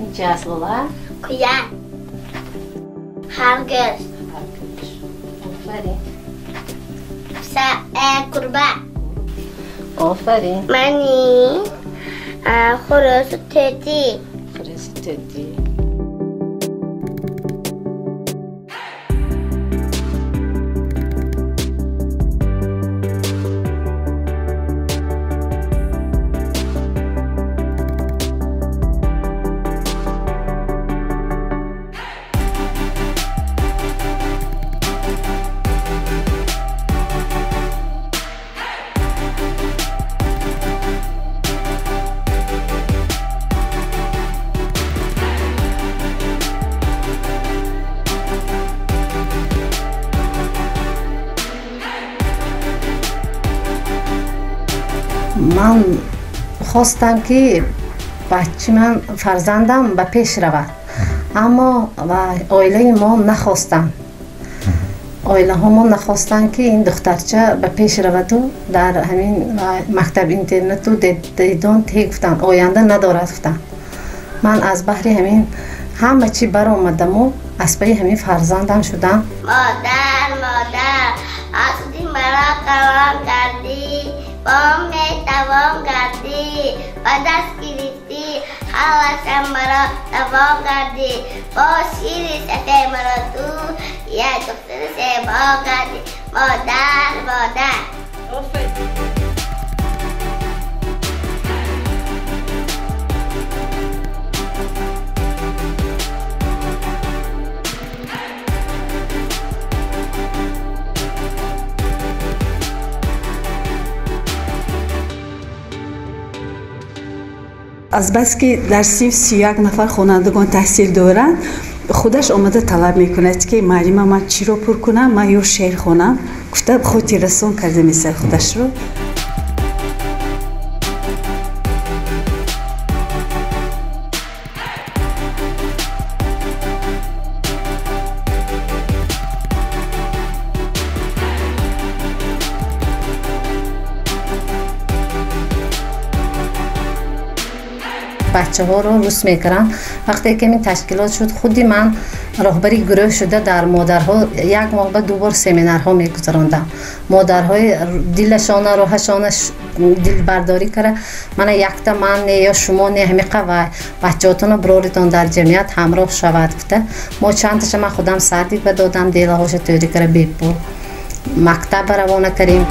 Инчи аст, Лола? Куян. Харгӯш. Харгӯш. Офарин. Курба. Офарин. Мани хурӯсу тӯтӣ. Хурӯсу тӯтӣ. Ман хостам, ки бачаи ман, фарзандам ба пеш равад, аммо оилаи мо нахостанд, оилаҳо мо нахостанд, ки ин духтарча ба пеш раваду дар ҳамин мактаб интернату дедон те гуфтанд, оянда надорад гуфтанд. Ман аз баҳри ҳамин ҳама чӣ баромадаму аз пайи ҳамин фарзандам шудам. Модар, модар, асуди маро калон кардӣ, бо метавон кардӣ, ба даст гирифтӣ, ҳалашам маро давом кардӣ, бо шири сафед маро ту як духтари зебо кардӣ. Модар, модар. Азбаски дар синф 31 нафар хонандагон таҳсил доранд, худаш омада талаб мекунад, ки муаллима, ман чиро пур кунам, ман ё шеър хонам, гуфта хотиррасон карда месад худашро. Бачаҳоро рус мекунам. Вақте ки ин ташкилот шуд, худи ман роҳбари гурӯҳ шуда, дар модарҳо як моҳ ба ду бор семинарҳо мегузарондам. Модарҳои дилашона, роҳашона дилбардорӣ кара, мана якта ман не ё шумо не, ҳамиқа ва бачаҳотонро бироритон, дар ҷамъият ҳамроҳ шавад гуфта, мо чандташа ман худам сардик ба додам, делаҳоша тӯрӣ кара, бепул мактаб равона кардем.